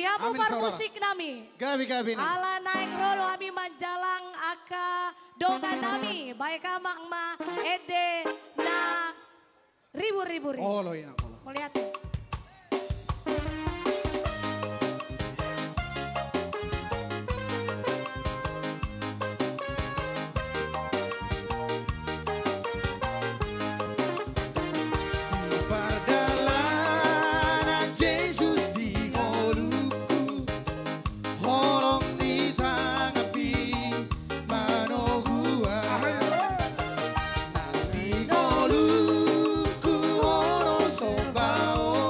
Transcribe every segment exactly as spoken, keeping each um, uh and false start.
Di hamu parmusik nami. Gabe, gabe nami. Ala naeng ro do hami manjalang angka dongan nami, baen hamu ma ende na ribur-ribur i. Olo, inang, olo. Mauliate. Pardalanan Jesus di ngolungku, holong ni tanganmi manogu ahu. Nang di ngolungku olo somba ho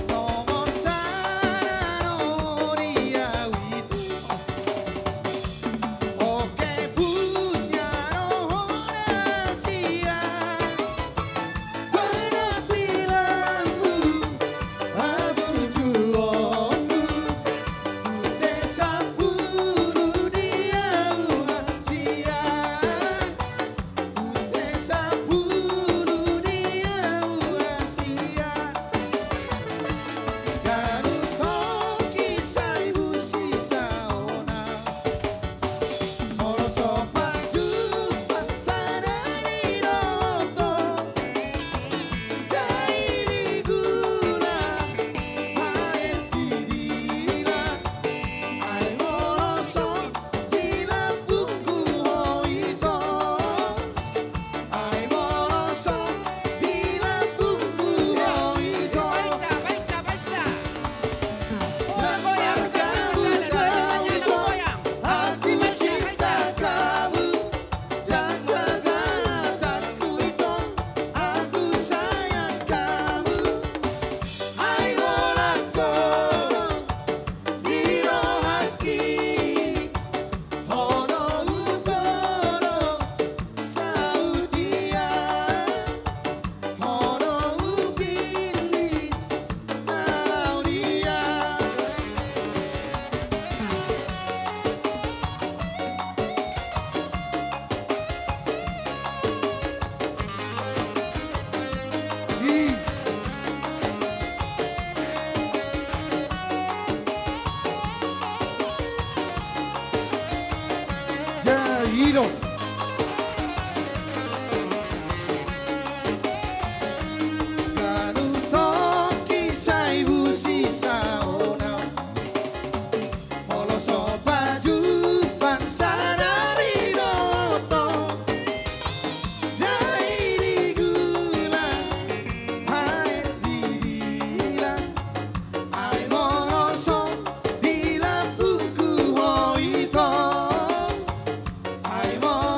Nomor sada no di au i. Oke, punya no hona sia. Penampilanmu, abu juonmu, pute sampulu di au hasian. Pute sampulu di au hasian. Ganup tongki sai busi saonang. Molo so pajumpang sada ni doto. Dai di gula, paet di dila. Ai molo so di lambungku ho ito. Ai molo so di lambungku ho ito. Baik, baik, baik. Aku cinta kamu, dan mengatakan ku ito, aku sayang kamu. Ai holan ho di rohangki. Ho do hutoro saut dia, ho do hupillit na laho dia. Jadi do. Ganup tongki sai busi saonang. Molo so pajumpang sada ni doto. Dai di gula, paet di dila. Ai molo so di lambungku ho ito. Ai molo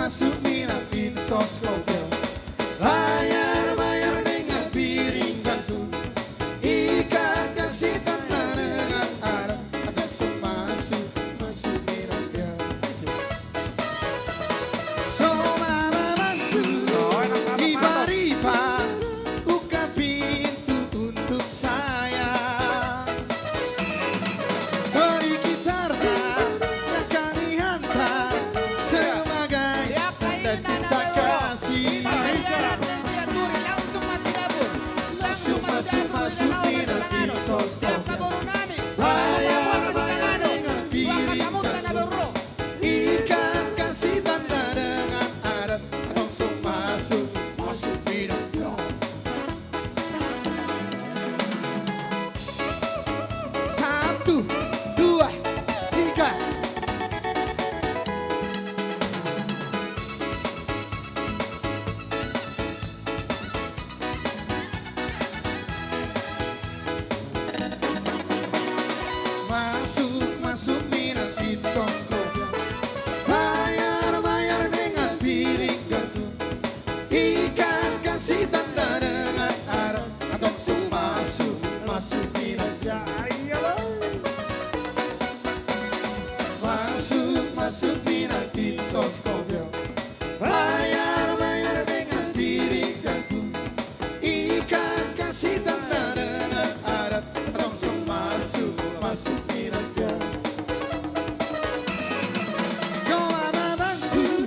Masuk mina pinsos kopiah. Bayar, bayar dengan piring gantung. Ikan kasih tanda dengan adat. Masuk, masuk, masuk mina piah. So mama bantu, ripa-ripa, buka pintu untuk saya. Sedikit harta yang kami hantar sebagai tanda cinta kasih. Langsung mati dapur. Langsung mati dapur. Langsung mati dapur. Langsung mati dapur. Bayar, bayar dengan piring gantung. Ikan kasih tanda dengan adat. Langsung masuk, masuk mina piah. Satu, dua, tiga. Masuk, masuk mina pinsos kopiah. Bayar, bayar dengan piring gantung. Ikan kasih tanda dengan adat. Langsung masuk, masuk mina piah. Masuk, masuk mina pinsos kopiah. Bayar, bayar dengan piring gantung. Ikan kasih tanda dengan adat. Langsung masuk, masuk mina piah. So mama bantu,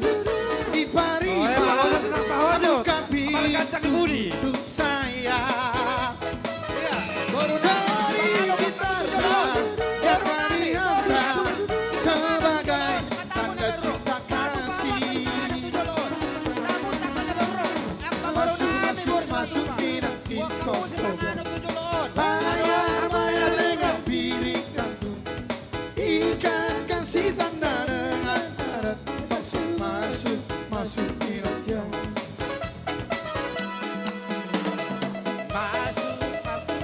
ripa-ripa, buka pintu untuk saya. Sedikit harta yang kami hantar sebagai tanda cinta kasih. Masuk, masuk, masuk mina pinsos kopiah. Bayar, bayar dengan piring gantung. Ikan kasih tanda dengan adat. Masuk, masuk, masuk mina piah. Masuk, masuk.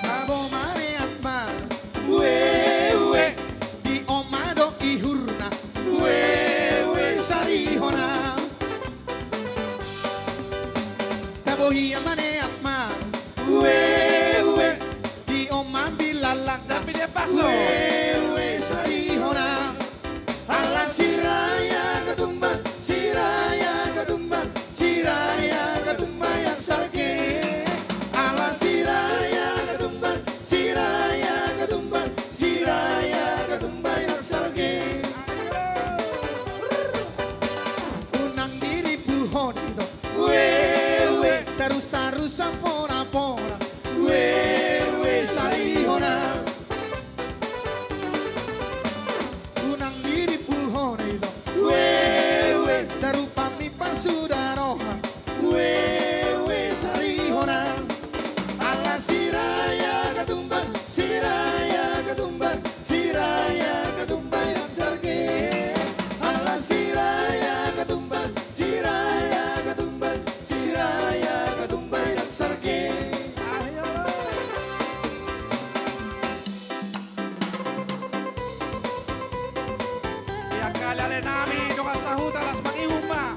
Tabo maneat ma, ue, ue, di oma do ihurna, ue, ue, sarihona. Tabo hian maneat ma, ue, ue, di oma ambil lalang. Sambil dia paso. Ue, ue, sarihona. Ala Siraya Ketumbar, Siraya Ketumbar, Siraya Ketumbar yang sarge. Ala Siraya Ketumbar, Siraya Ketumbar, Siraya Ketumbar yang sarge. Unang diripuhon ito. Ue, ue. Tarusa-rusa pora-pora. Ue, ue, sarihona. Unang diripuhon ito. Ue, ue. Tarupa mi pasuda roha. Ue, ue, sarihona. Ala Siraya Ketumbar, Siraya Ketumbar, Siraya Ketumbar yang sarge. Ala Siraya Ketumbar, Siraya Ketumbar, Siraya Ketumbar yang sarge. Ia kali ale nami dongan sahuta las mangihum ma.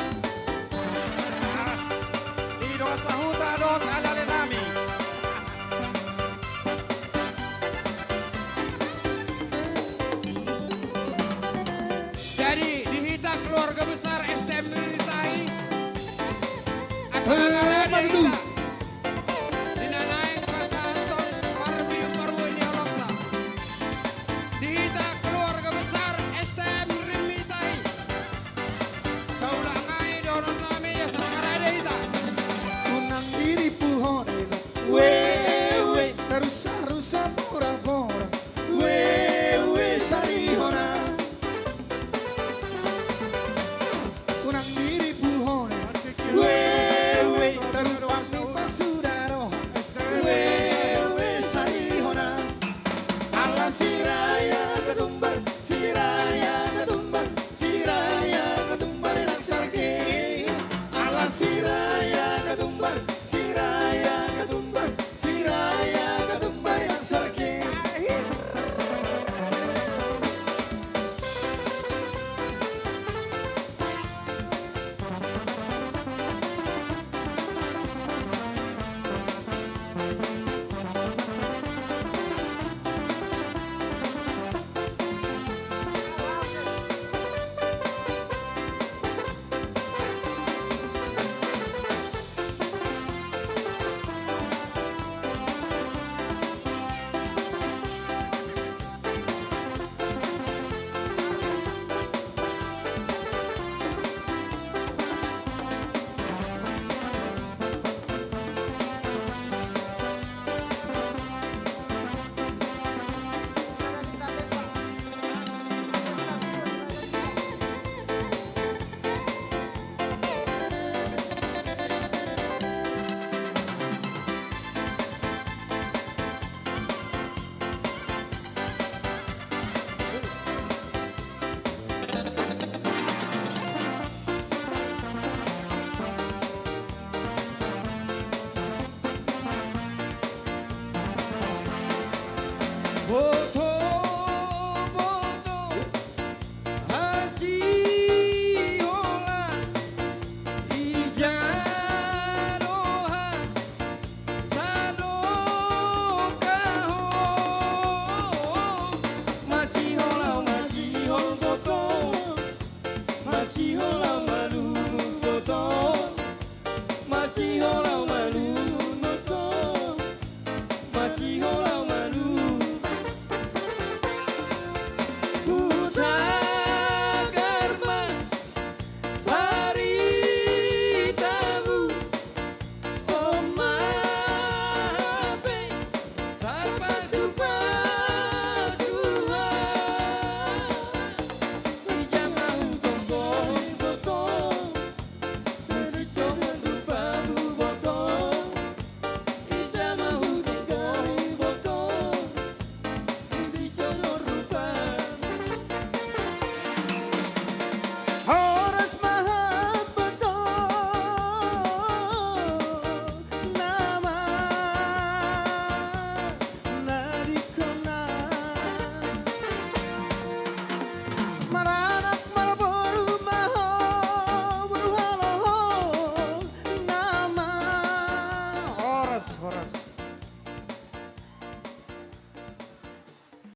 Di dongan sahuta.